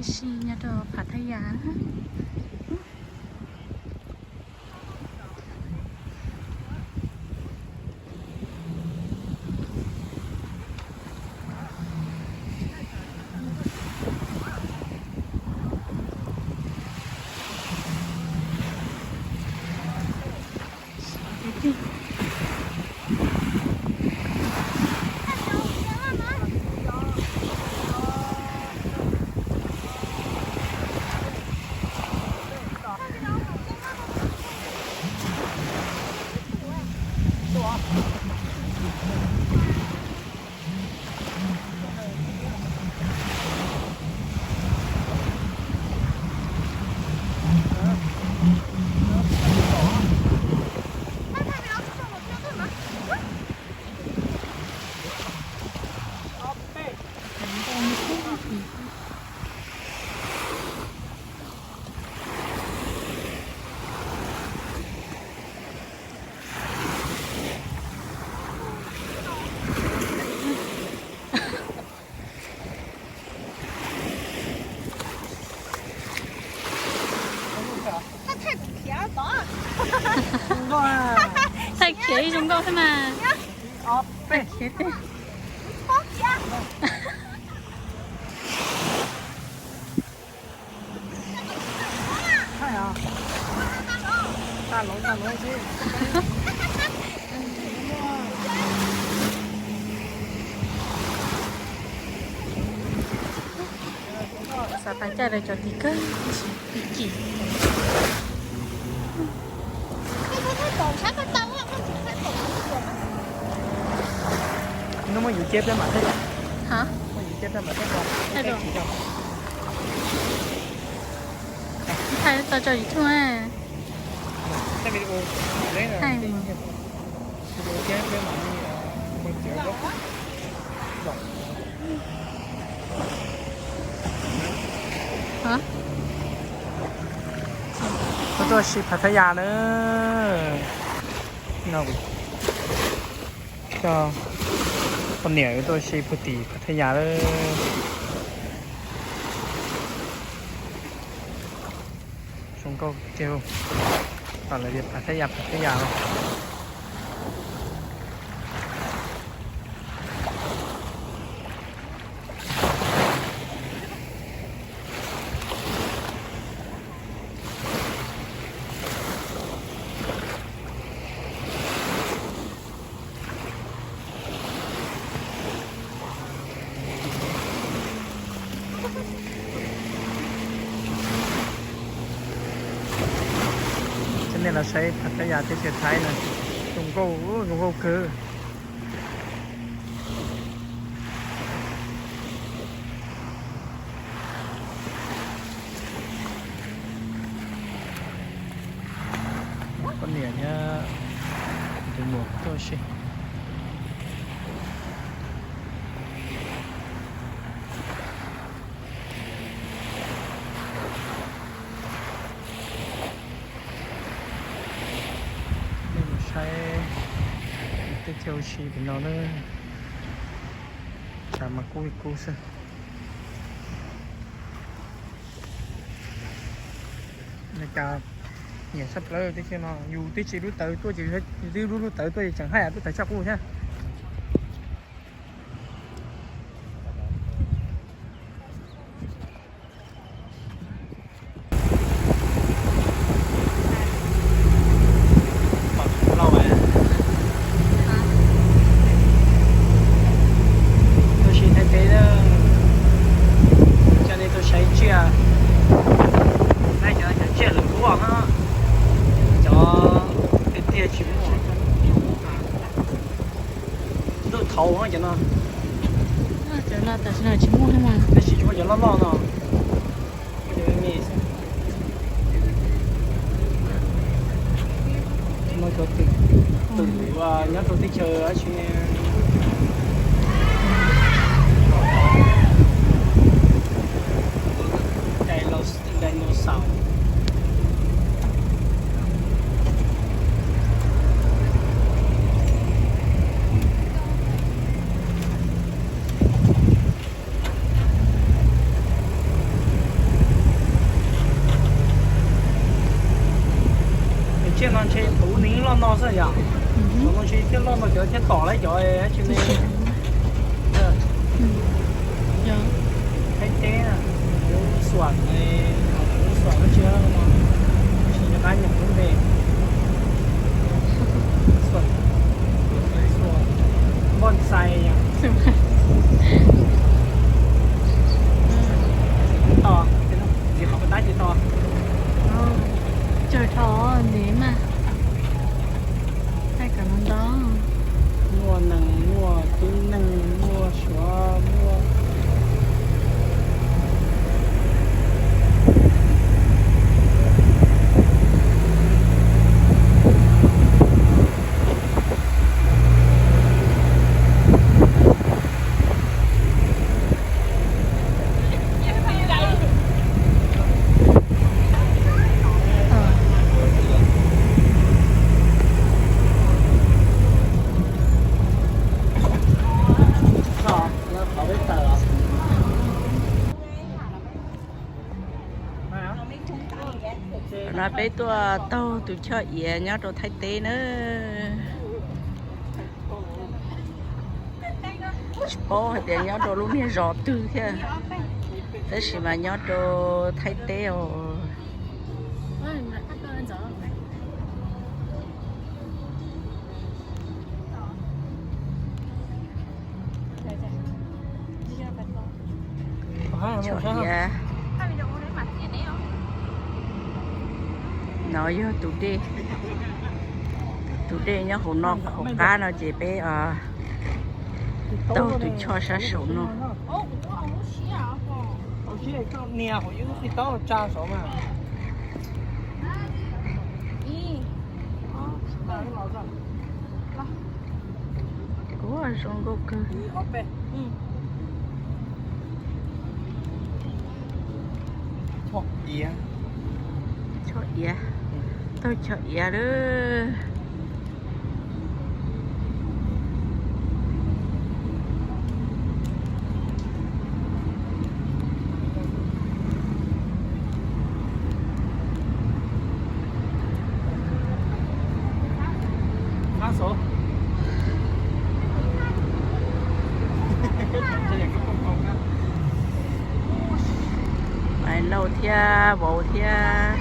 Si nyob rau Phav Thaj Yas. Thaij khiav ib zoo nkauj thiab mas. Thaij khiav tiag. Xav tag caij lawv cov tiv kawg ib cim. Nws muaj yus ceb peb mam thaij. Hả? Muaj yus ceb peb mam thaij. Thaij tau tso YouTube. Thaij video. Thaij video ceb peb mam li. Hả? Tuaj si Phav Thaj Yas na. Coj poj niam tuaj si puag tim Phav Thaj Yas lawm. Zoo nkauj kiag, kom lawv tias Phav Thaj Yas, Phav Thaj Yas no. Cov nej los saib Phav Thaj Yas teb chaws Thaib na, zoo nkauj, zoo nkauj kawg. Poj niam thiab tus muam tuaj si. Nej mus saib teb chaws ua si pem no na, tshav mas kub li kub xwb. Cas nyiam sab plaws teb chaws no, yus twb tsis lub tawv tuaj ces, twb lub lub tawv tuaj ces tseem haj yam lub tawv tshaj qub thiab. Tuaj si Thaib teb, coj nej tuaj saib tsiaj, saib cov, cov tsiaj lwm lub na, cov tiag tiag tsis muaj. Ntuj thaud cov no. Cov no tam sim no tsis muaj thiab mas. Tab sis tsis muaj cov loj loj no. Muaj cov me me xwb. Muaj cov twm, twm uas nyob rau teb chaws dab tsi ne. Dinosaur. Loj no xwb yom. Cov no tsis thiaj loj no, cov thiaj tom lawm cov tsis ne. Thaib teb, lub xuam, lub xuam no tsis, tsis nco qab nyeem lub npe. Xuam, xuam bonsai yom. Tos, tsis qhov tab tsis tos. Tsawg rho ntev mas. Thaij kom no ntau. Muaj neeg, muaj tib neeg, muaj suav, muaj. No peb tuaj taug tus choj iav nyob rau Thaib teb na. Tsis paub hais tias nyob rau lub niag zos twg thiab, tab sis mas nyob rau Thaib teb os. Choj iav. No yog tus dej, tus dej nyob hauv no, hauv qab no ces peb taug tus choj sab saum no. Kuv zoo nkauj kawg. Choj iav, taug choj iav lawm. Maiv Lauj thiab vauv thiab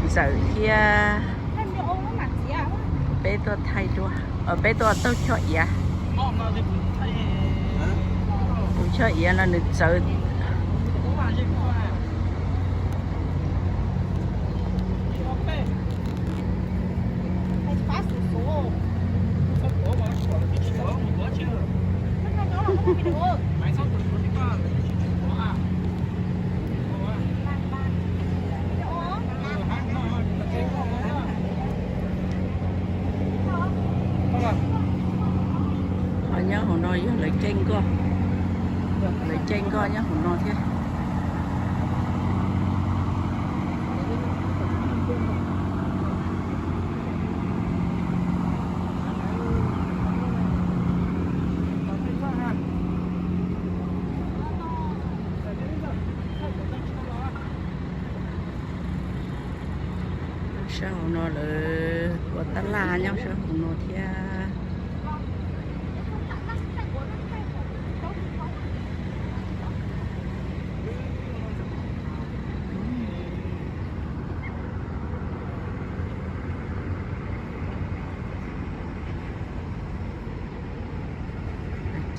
ntxawm thiab. Peb tuaj thaij duab, peb tuaj taug choj iav. Tus choj iav no nws txawv. Qhov nyob hauv no yog lawv caij nkoj, lawv caij nkoj nyob hauv no thiab. Sab hauv no lawv ua tab laj nyob sab hauv no thiab.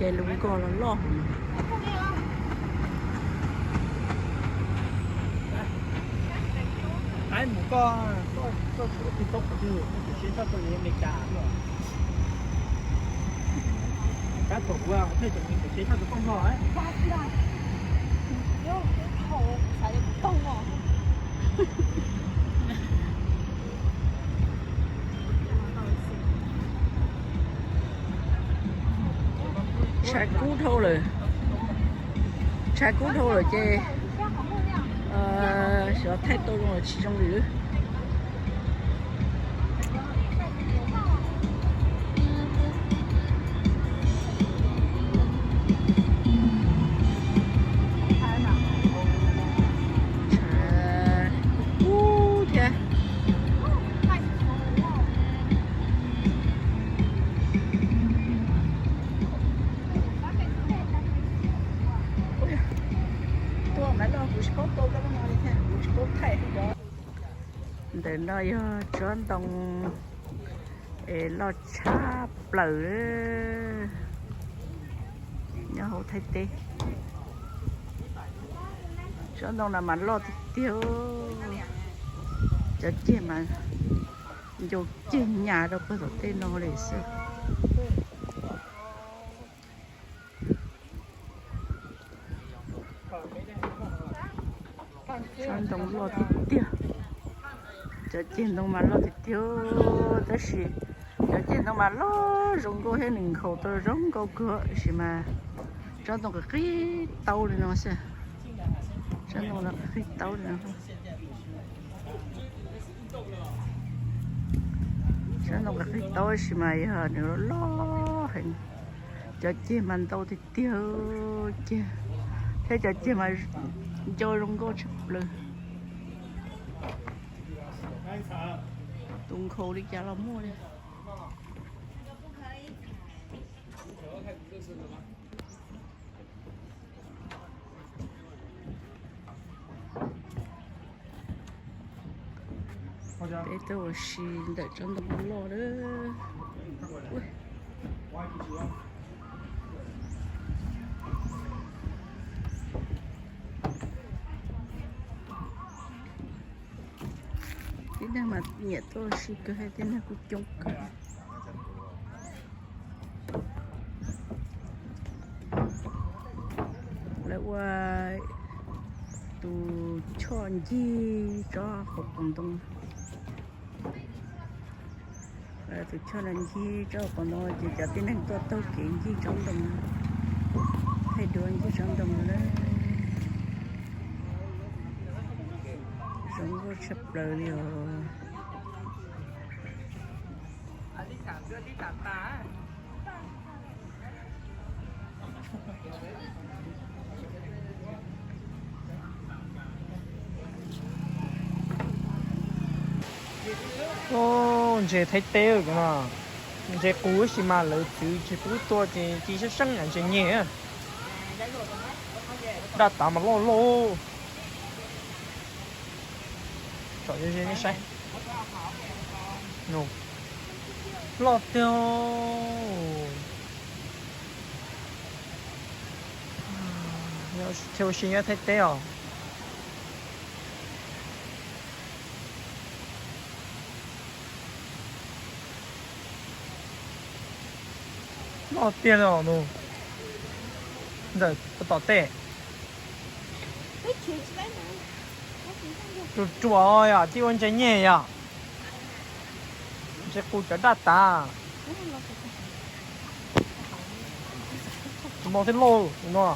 Ces lub nkoj los loj. Ai mus koj, koj, koj tshuav tus toob qhov twg, koj tus siab tshaj tau li Amelikas no. Kab thaum kuv thiaj cov tus siab tshaj tus toob no. Tshav kub dhau lawm, tshav kub dhau lawm ces xyov thaij tau zoo los tsis zoo li lawm. Tshav kub thiab. Ntawm no yog tsob ntoo es loj tshaj plaws nyob hauv Thaib teb. Tsob ntoo no mas loj tiag tiag, cov ceg mas ncau ceg nyas rau puag tom tej no li xwb. Tsob ntoo loj tiag tiag, cov ceg ntoo mas loj tiag tiag, tab sis cov ceg ntoo mas loj zoo nkauj thiab nws nkhaus tau zoo nkauj kawg, tab sis mas tsob ntoo qis qis taub li no xwb. Tsob ntoo no qis qis taub li no. Tsob ntoo qis qis taub tab sis mas yog nws loj heev, cov ceg mas ntau tiag tiag, ceg thiab cov ceg mas ncau zoo nkauj tshaj plaws. Tus nkhaus li cas los muaj li. Peb tuaj ua si ntawm tsob ntoo loj lawm. Tib neeg mas nyiam tuaj ua si kawg, tib neeg kuj coob kawg. Lawv ua tus choj ncig tsob hauv paus ntoo. Tus choj no ncig tsob hauv paus ntoo ces cov tib neeg tuaj taug kev ncig tsob ntoo, thaij duab ncig tsob ntoo na. Zoo nkauj tshaj plaws li os. Ntses Thaib teb no, ntses qus tab sis mas lawv txwv tsis pub tua ces ci seeb seeb, ntses nyeg. Daj tav mas loj loj. Tsom ze nej saib. Loj tiag. Chaw ua si nyob Thaib teb os. Loj tiag li os nus. Ntawm tom tej. Ruam ruam yom, tib ua ntses nyeg yom. Ntses qus cov daj tav. Tus no thiab lauj, tus no.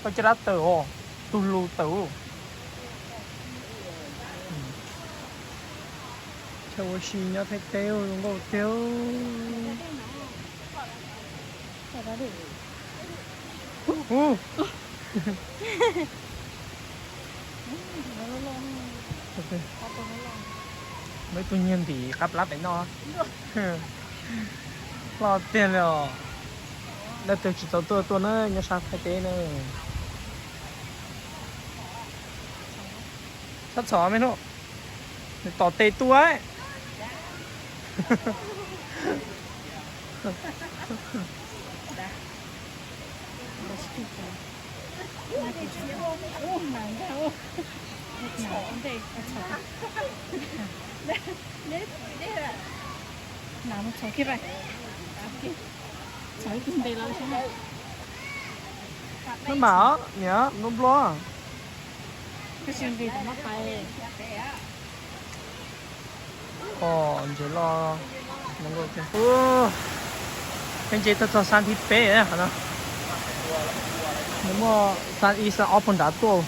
Koj caj dab tawm os, tus lus tawm. Chaw ua si nyob Thaib teb zoo nkauj tiag. Muaj ib tug nyiag ntim qab plab pem no. Loj tiag li os. Leej twg tsis tau tuaj tuaj na, nyob sab Thaib teb na. Sab txhom me hnub, nws tom tes tuaj. Maj mam niam npluab npluab. Ntses loj. Peb ntse tuaj txog xab thib peb no. Nws muaj xab ib xab ob puag nrad tuaj,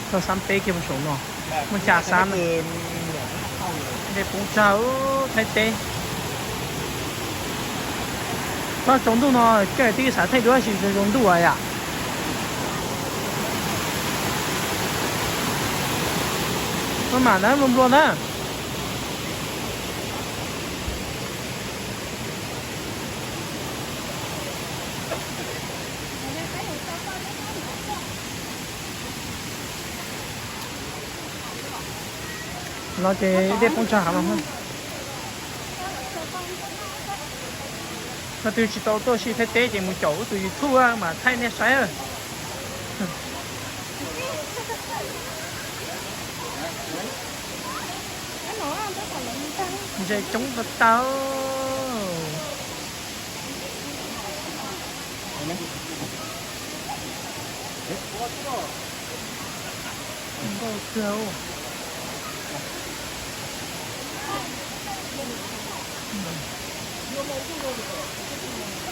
txog xab peb kiag puag saum no. Muaj xya xab. Ntses poob tsawg Thaib teb. Txog tsaus ntuj no koj twb xav thaij duab sis tsaus ntuj yom. Maj mam na, npluab npluab na. No ces dej poob tsag heev no. Leej twg tsis tau tuaj si Thaib teb ces mus caum kuv tus YouTube mas thaij nej saib. Ntses coob tag tag. Nkauj kawg.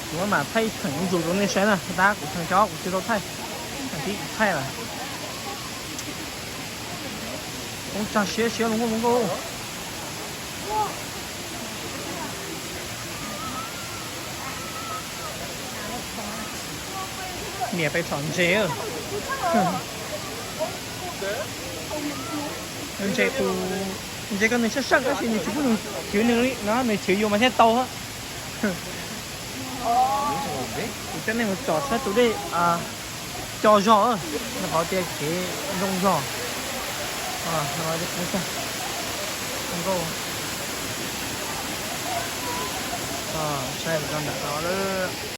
Kuv mam thaij ib theem zus rau nej saib na, tab kuv theem cov kuv tsis tau thaij, theem tib kuv thaij lawm. Poob tsag siab siab zoo nkauj zoo nkauj. Niam pes txhom ntses. Ntses tus, ntses ko nws sab seej tab sis nws tsis pub nws chwv nws li no, nws chwv yus mas thiaj tau. Kuv coj nej mus tsom saib tus dej co zog, rau qhov tias kev zoo zog. Nkauj. Saib rau ntawm no lawm.